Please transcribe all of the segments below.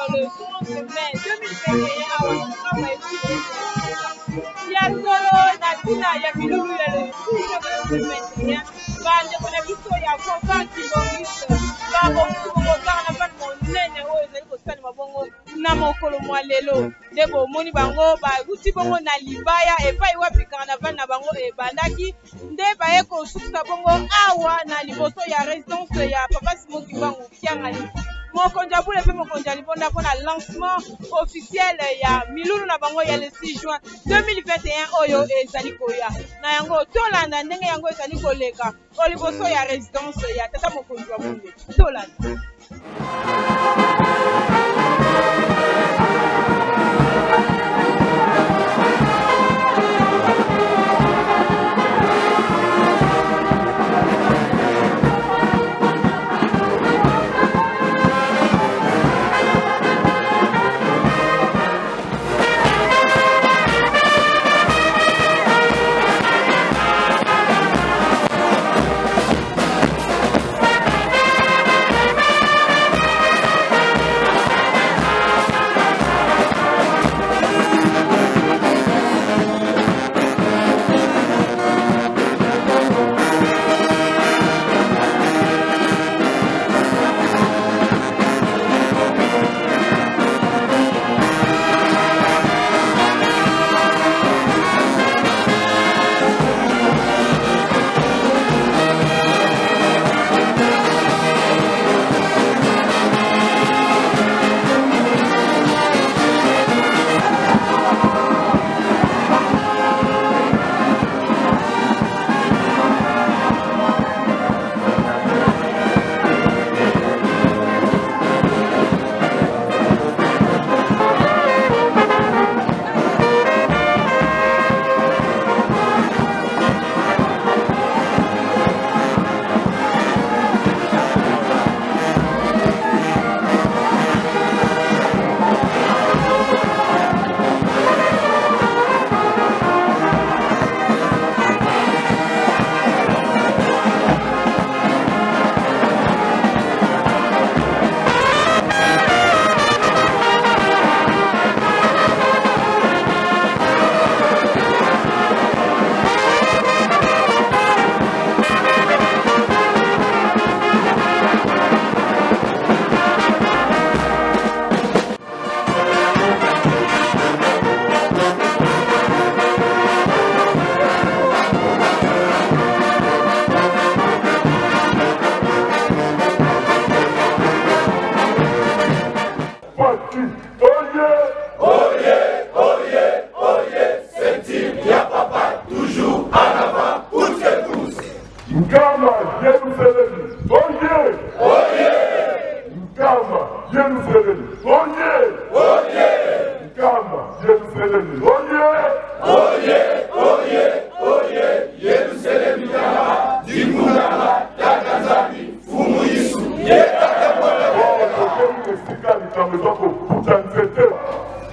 kosalema le 30 mai 2021 awa na Nkamba Etude ya solo na ntina ya milulu ya le 6 mai 2021. Bandeko na biso ya Fanfare Kimbanguiste babongisi bongo carnaval monene oyo ezali kosalema bongo na mokolo mwa lelo. Nde bomoni bango bawuti bongo na libaya epai wapi carnaval na bango ebandaki, nde baye kosukisa bongo awa na liboso ya residence ya Papa Simon Kimbangu Kiangani, mokonzi ya bule mpe mokonzi ya libonda, mpo na lancement officiel ya milulu na bango ya le 6 juin 2021 oyo ezali koya. Na yango tolanda ndenge yango ezali koleka o liboso ya residence ya tata mokonzi wa bule. Tolanda.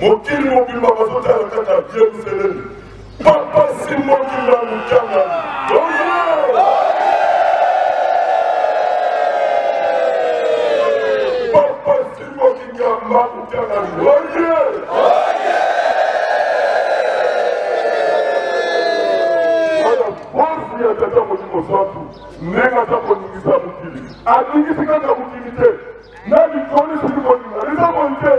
Mokili mobimba bazotala kaka Yerusalemi. Papa Simon Kimbangu Kiangani, oye! Papa Simon Kimbangu Kiangani, oye! Wana force ya Tata Molimo Santu ndenge aza koningisa mokili, aningisi kaka mokili te, na likolo esili koninga, eza boye te?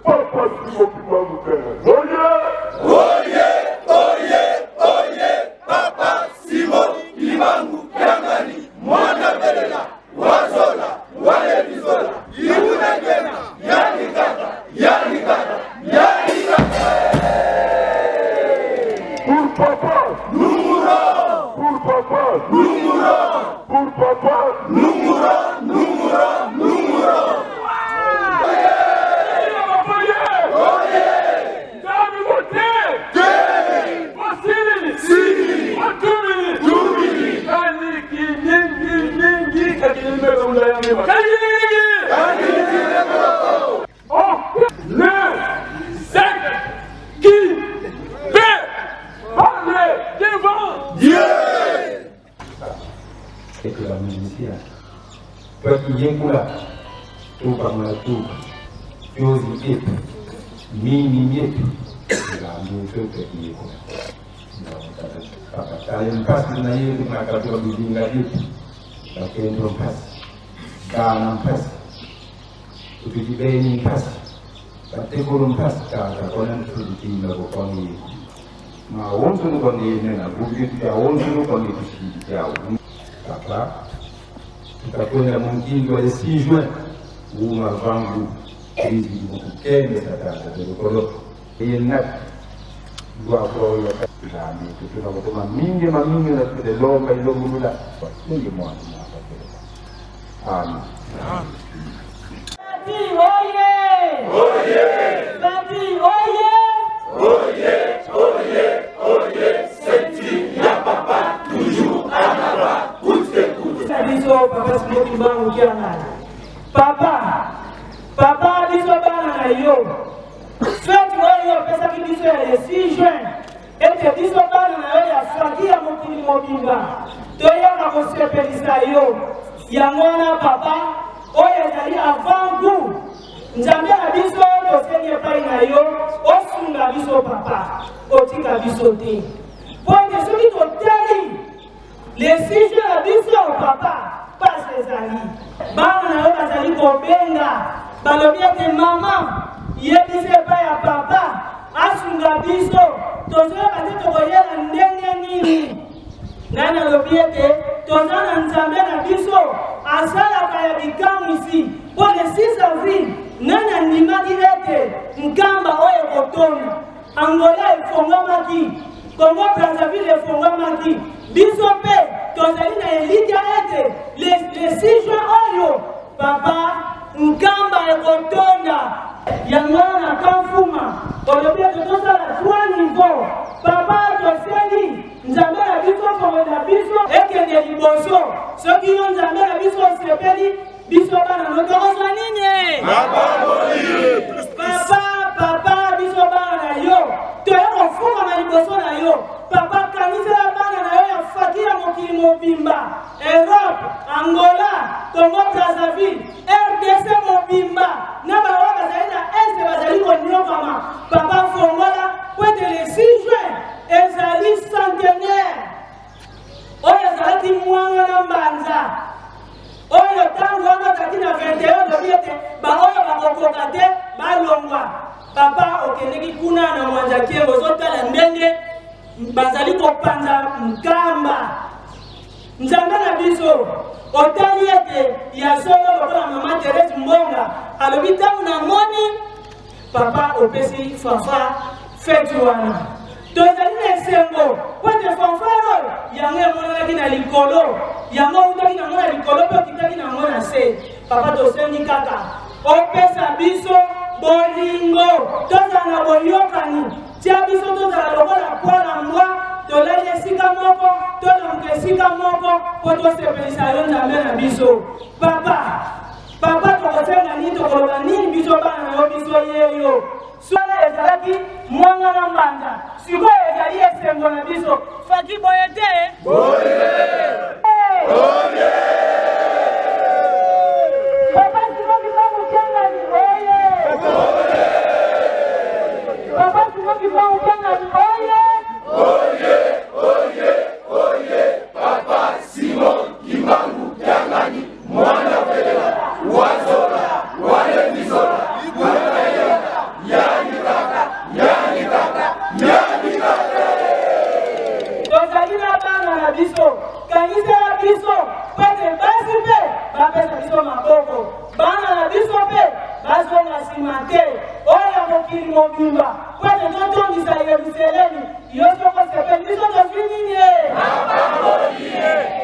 Papa Simon Kimbangu Kiangani, oye! Oye, oye, oye, Papa Simon Kimbangu Kiangani, mwana belela, wazola, walebizola, ibunagena, yanikaka, yanikaka, yanikaka. Pour papa, Nous mourrons, pour papa, nous mourrons, pour papa, nous mourrons, nous mourrons, nous mourrons. Ete ba musiciens toi qui yekola. Tuba mwana tuba Yozi etu Mimi mietu Ngambi mtoto kiyeko Papa mpasi na yetu na katua bizinga yetu Bakendo mpasi Gana mpasi Utujibeni mpasi Batekolo mpasi Tata kona mtulitinga kwa Ma wonso no kwa nena gubi ya wonso no kwa ngi yao. Papa tutakwenda munkindu wa 6 juin uma vangu krizi mukukende satata tolokolo yenak gwako yo ngambi tutuna kutuma mingi mamingi na tudelomba ilongulula mingi mwana mwaka amen. Bati oye! Oye! Bati oye! Oye, oye, oye, Senti ya papa, toujours en avant, coûte que coûte. Biso papa Simon Kimbangu Kiangani. Papa, papa biso bana na yo. Fête oyo opesaki biso ya le 6 juin ete biso bana na yo ya faki ya mokili mobimba toyaka kosepelisa yo. Yango wana papa oyo ezali avant goût. Nzambe na biso tosengi epai na yo osunga biso papa, otika biso te. Po ete soki totali le 6 juin na biso papa, pasi ezali. Bana na yo bazali kobenga, balobi ete mama yebisa epai ya papa asunga biso, tozoyeba te tokoyela ndenge nini. Ngai nalobi ete toza na Nzambe na biso asalaka ya bikamwisi. Mpo le 6 avril nani andimaki ete Nkamba oyo ekotonda, Angola efongwamaki, Congo Brazzaville efongwamaki, biso mpe tozali na elikya ete le 6 juin oyo papa Nkamba ekotonda. Yango wana na Kamfuma olobi ete tosala 3 niveau. Papa tosengi Nzambe na biso kongo na biso ekende liboso. Soki yo Nzambe na biso osepeli, biso bana no tokozwa nini? Papa, papa biso bana na yo toye kofungama liboso na yo. Papa kanisela bana na yo ya faki ya mokili mobimba, Europe, Angola, Congo Brazzaville, RDC mobimba na baoyo bazali na este bazali konyokama. Papa fongola po ete le 6 juin ezali centenaire oyo ezalaki mwanga na mbanza oyo ntango wana ozalaki na 21 olobi ete baoyo bakokoka te balongwa. Papa okendeki kuna na Mwanza Kiembo, ozotala ndenge bazali kopanza Nkamba. Nzambe na biso otali ete ya solo lokola mama Therese Mbonga alobi ntango namoni papa opesi fanfare feti wana tozali na esengo po ete fanfare oyo yango emonanaki na likolo, yango outaki nango na likolo mpe okitaki nango na se. Papa tosengi kaka opesa biso bolingo, tozala na boyokani, tia biso tozala lokola pwa na mbwa, tolali esika moko, tolamuka esika moko po tosepelisa yo Nzambe na biso. Papa, papa tokosenga nini, tokoloba nini biso bana na yo, biso yeyo. Swana ezalaki mwanga na mbanda, sikoyo ezali esengo na biso. Faki boye te? Boye! Boye! Papa Simon Kimbangu Kiangani, oye! Papa Simon Kimbangu Kiangani, oye! Oye, oye, oye! Papa Simon Kimbangu Kiangani, mwana felela, wazola, walendizola, yani kaka, yani kaka, yani kaka! Tozali na bana na biso, kanisela biso po ete basi mpe bapesa biso maboko, bana na biso mpe bazonga nsima te, oyo ya mokili mobimba po ete totondisa Yerusalemi. Yo soko osepeli, biso tozwi nini?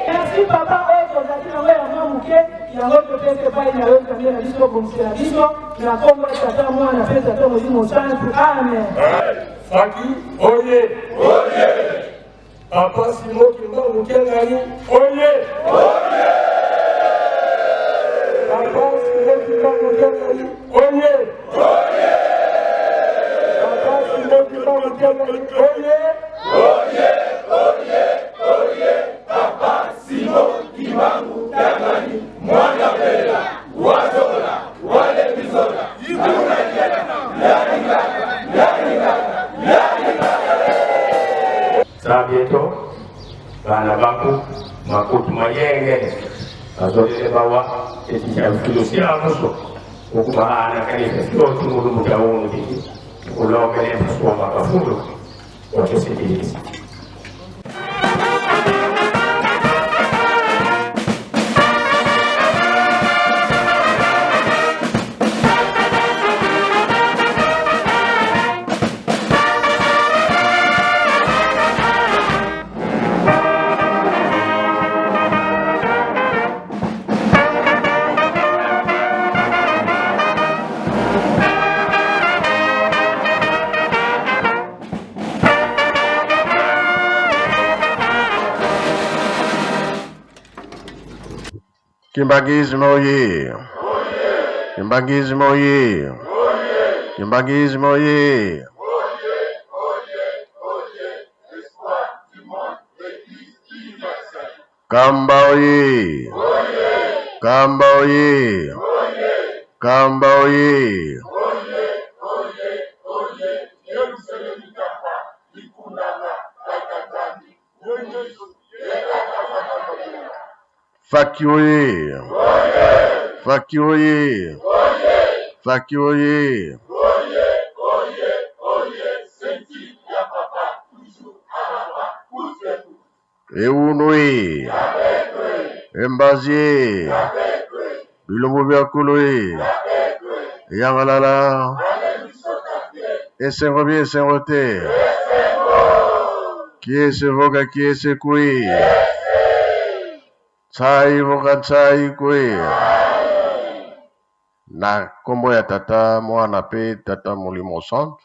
Merci papa, oyo tozali nango ya mwa moke yango topesi epai na yo Nzambe na biso, obongisela biso na kombo ya Tata, Mwana mpe Tata Molimo Santu. Amen. Faki oye! Oye! Papa Simon Kimbangu Kiangani oye! Oye! Papa Simon Kimbangu Kiangani oye! Oye! Papa Simon Kimbangu Kiangani oye! Oye! Oye! Oye! Papa Simon Kimbangu Kiangani, mwana felela, wazola, Azolele bawa etichafilusiamuso ukuba anakanisa ulomele masoma kafundo wachosikiliza. Kimbanguisme oye! Kimbanguisme oye! Kimbanguisme oye! Kamba oye! Kamba oye! Kamba oye! Faki oye! Faki oye! Faki oye! Eunui! Embazie! Bilombo bya kolo ye! Yangalala! Esengo bi esengo te! Kiese voka kiese kui! Ntsai voka ntsai kui! Na nkombo ya Tata, Mwana mpe Tata Molimo Santu,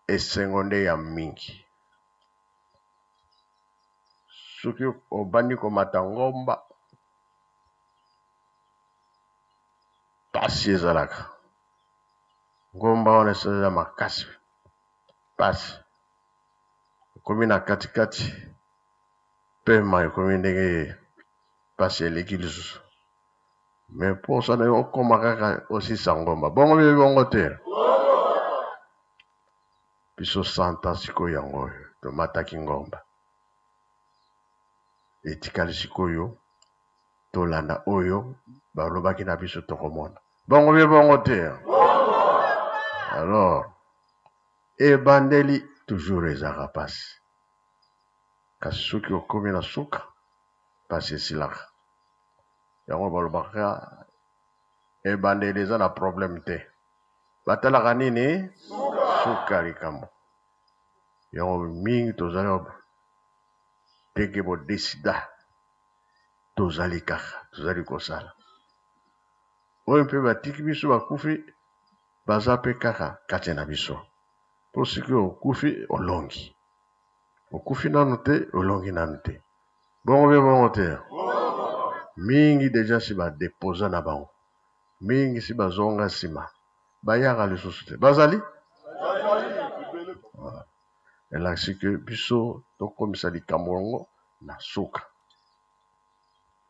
esengo nde ya mingi. Soki obandi komata ngomba, pasi ezalaka. Ngomba wana eza makasi, pasi. Okomi na katikati, pema ekomi ndenge pasi eleki lisusu. Me mposa na yo okoma kaka osisa ngomba. Bongo bebe bongo te. Biso santa sikoyo yango oyo tomataki ngomba. Etikali sikoyo tolanda oyo balobaki na biso tokomona. Bongo bebe bongo te. Alors ebandeli toujours ezalaka pasi. Kasi soki okomi na suka pasi esilaka. Yango balobaka ebandeli eza na problème te. Batalaka nini? Suka likambo. Yango mingi tozali ndenge bodesida tozali kaka tozali kosala. Oyo mpe batiki biso bakufi baza mpe kaka kati na biso. Po soki okufi olongi. Okufi nanu te olongi nanu te. Bongo mpe bongo te. Mingi deja si ba deposa na bango. Mingi si bazonga nsima. Bayaka lisusu te. Bazali? Voilà. Elakisi ke biso tokomisa likambo yango na suka.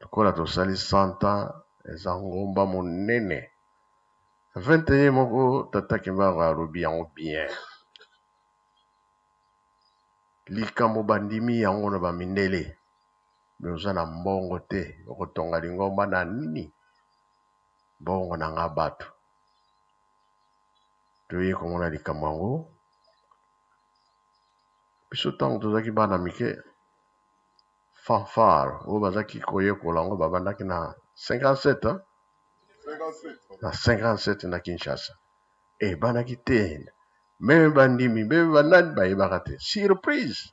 Lokola tosali 100 ans eza ngomba monene. 21 moko Tata Kimbangu alobi yango bien. Likambo bandimi yango na bamindele. Me oza na mbongo te okotonga lingomba na nini? Mbongo na nga bato. Toye komona likambo yango. Biso ntango tozalaki bana mike, fanfare oyo bazalaki koyekola yango babandaki na 57 hein? Na 57 na Kinshasa. Ebanaki te. Meme bandimi, meme banani bayebaka te. Surprise!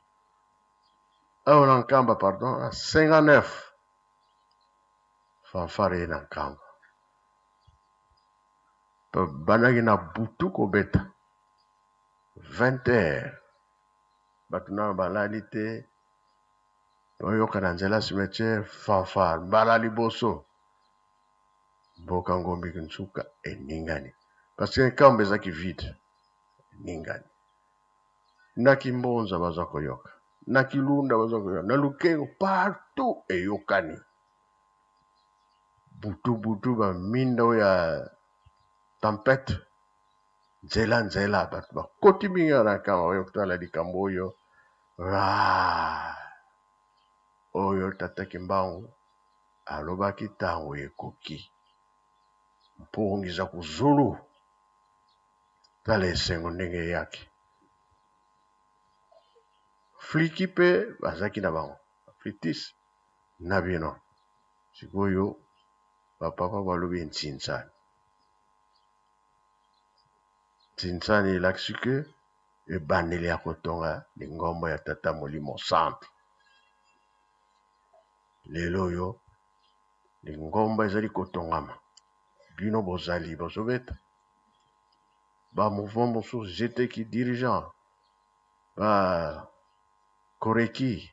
Awa na Nkamba, pardon, na 59. Fanfare ye na Nkamba. Babandaki na butu kobeta. 20 heures. Bato nano balali te. Oyoka na nzela cimetière fanfare mbala liboso. Mboka ngombi nsuka eningani. Parce que Nkamba ezaki vide. Eningani. Na Kimbonza baza koyoka. Na Kilunda baza koyoka. Na Lukengo partout eyokani. Butu butu ba minda oyo ya tempête nzela nzela bato bakoti mingi na Nkamba oyo kotala likambo oyo. Oyo Tata Kimbangu Alobaki ntango ekoki. Mpongi za kuzulu. Tala esengo ndenge eyaki. Fliki mpe bazalaki na bango. Flitis na bino. Sikoyo bapapa balobi ntsinsani. Ntsinsani elakisi ke ebandeli ya kotonga lingomba ya Tata Molimo Santu. Lelo oyo lingomba ezali kotongama, bino bozali bozobeta ba mouvement mosusu j'étais ki dirigeant ba koreki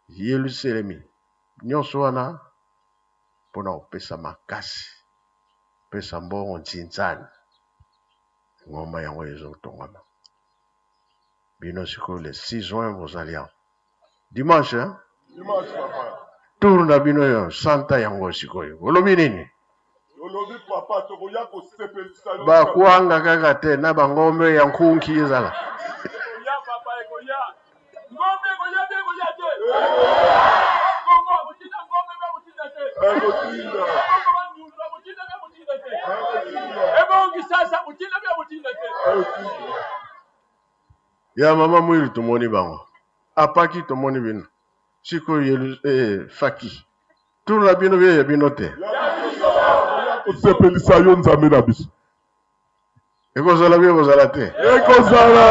Yelusalemi nyonso wana mpona kopesa makasi kopesa mbongo nzinzani ngomba yango ezotongama. Bino sikoyo le 6 juin bozali awa dimanche hein? Dimanche papa. Tour na bino yo santa yango sikoyo olobi nini? Olobi papa tokoya kosepelisa yo. Bakwanga kaka te na bangombe ya nkunki ezala. Ekoya papa ekoya. Ngombe ekoya te ekoya te. Kongo akotinda ngombe mpe akotinda te. Akotinda. Kongo bandundu akotinda mpe akotinda te. Ebongo Kisasa akotinda mpe akotinda te. Akotinda. Ya mama Mwilu tomoni bango. Apaki tomoni bino. Sikoyo eh, faki. Tour na bino bie ya bino te. Kosepelisa yo Nzambe na biso. Ekozala bie ekozala te. Ekozala.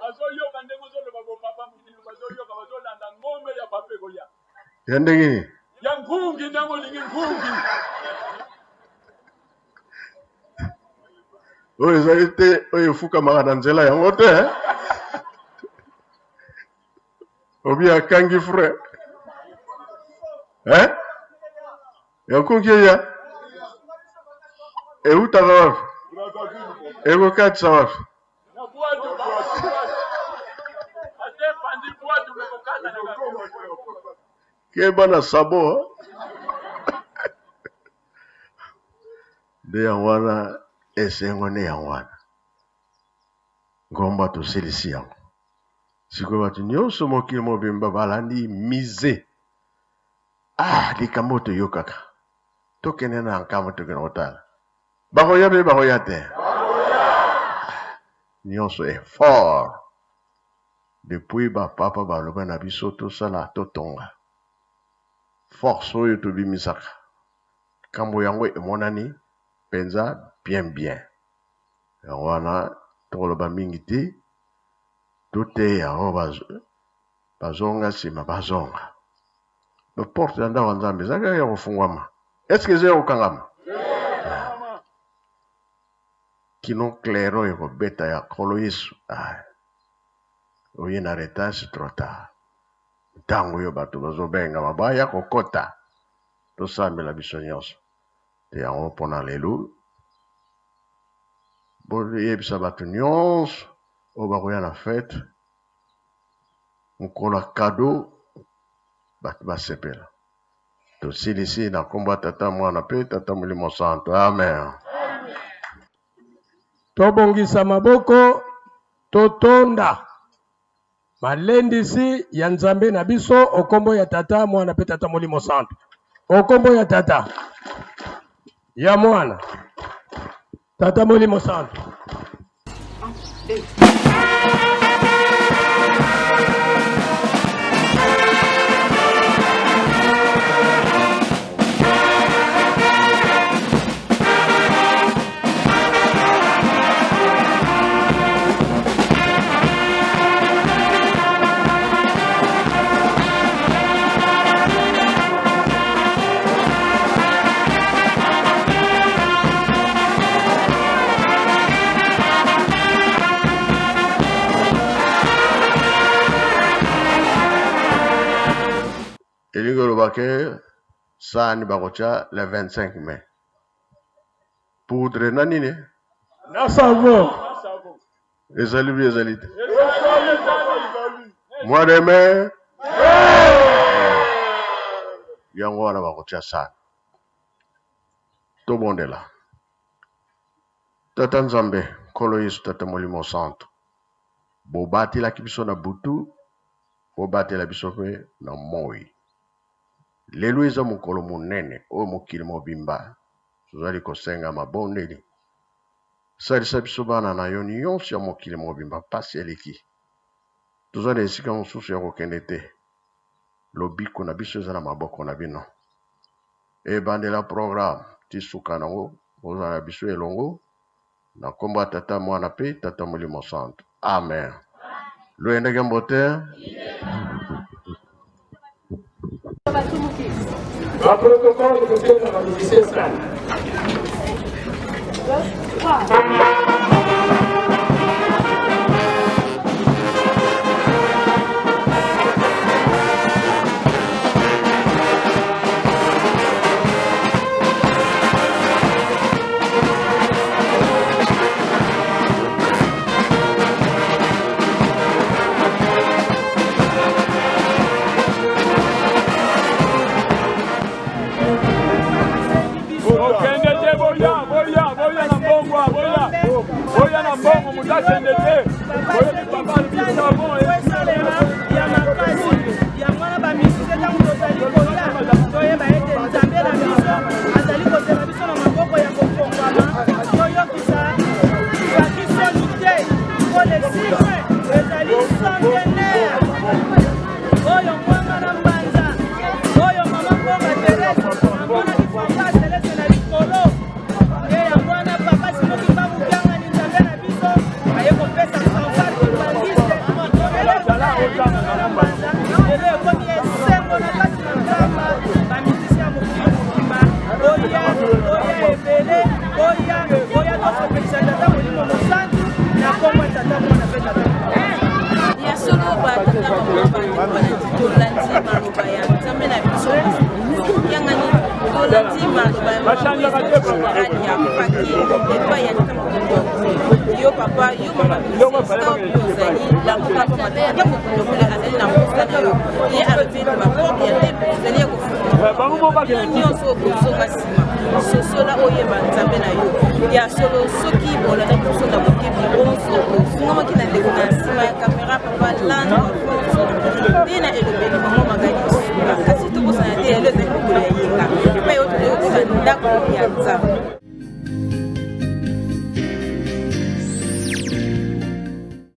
Bazoyoka ndenge ozoloba bo papa Mwilu, bazoyoka bazolanda ngombe ya papa ekoya. Ya ndenge nini? Ya nkungi ndenge olingi nkungi. Oyo ezali te oyo efukamaka na nzela yango te. Eh? Obi akangi frein. Eh? Ya nkungi eya. Eutaka wapi? Ekokatisa wapi? Na bwatu bwatu. Ate pandi bwatu mekokata na Keba na sabo. Nde yango wana esengo nde yango wana. Ngomba tosilisi yango. Sikoyo bato nyonso mokili mobimba balandi mise. Ah, likambo oyo toyokaka. Tokende na nkambo tokende kotala. Bakoya mpe bakoya te. Nyonso effort. Depuis ba papa baloba na biso tosala totonga. Force oyo tobimisaka. Likambo yango emonani mpenza bien bien. Yango wana tokoloba mingi te. Toteya oyo bazonga nsima bazonga. Ba porte ya ndako ya Nzambe eza kaka ya kofungwama. Est-ce que eza ya kokangama? Kino clairon ekobeta ya Nkolo Yesu. Ah. Oye na retard, c'est trop tard. Ntango oyo bato bazobengama baya kokota, tosambela biso nyonso. Te yango mpona lelo boyebisa bato nyonso oyo bakoya na fete mokolo ya kado bato basepela. Tosilisi na nkombo ya Tata, Mwana mpe Tata Molimo Santo. Amen. Tobongisa maboko, totonda malendisi ya Nzambe na biso okombo ya Tata, Mwana mpe Tata Molimo Santo. Okombo ya Tata, ya Mwana, Tata Molimo Santo. 1, 2. Elingi koloba ke sani bakotia le 25 mai. Poudre na nini? Na savon. Ezali bi ezali te. Mois de mai. Yango wana bakotia sani. Tobondela. Tata Nzambe, Nkolo Yesu, Tata Molimo Santo, bobatelaki biso na butu, bobatela biso mpe na moi. Lelo eza mokolo monene oyo mokili mobimba tozali kosenga mabondeli. Salisa biso bana na yo nyonso ya mokili mobimba, pasi eleki. Toza na esika mosusu ya kokende te. Lobiko na biso eza na maboko na bino. Ebandela programme ti suka nango ozala na biso elongo na nkombo ya Tata, Mwana mpe Tata Molimo Santu. Amen. Loyendeke mbote. Ba protocole kosenga ba musicien salle. Okende te boya boya boya na mbongo boya boya na mbongo moto akende te oyebi papa alobi savon esalema ya makasi yango wana bamisise ntango tozali koya toyeba ete nzambe na biso azali kozela biso na maboko ya kofongwama toyokisa faki soni te mpo le 6 juin ezali centenaire oyo mwanga na mbanza oyo mama mbonga terese amonaki papa selese na likolo nde yango wana papa simo kimbangu kiangani nzambe na biso aye kopesa fanfare kimbangiste lelo ekomi esengo na kati na nkamba bamizisi ya mokili mobimba oya oya ebele oya oya tosepelisa tata molimo mosantu na kombo ya tata mwana mpe tata ya solo batata bamama bandeko balandi tolandi maloba ya nzambe na biso yangani tolandi maloba ya mama ya faki epai ya tata mokonzi yo papa yo mama esika ozali lamuka pamba te tata mokonzi okole azali na mposa na yo ye alobi ete baporte ya temple ezali ya kofungwama bino nyonso okozonga nsima sosola oyeba nzambe na yo ya solo soki bolandaki biso na bokebi bonso bofungamaki na ndeko na nsima ya kamera papa lando alfonso nde na elobeli mama magali.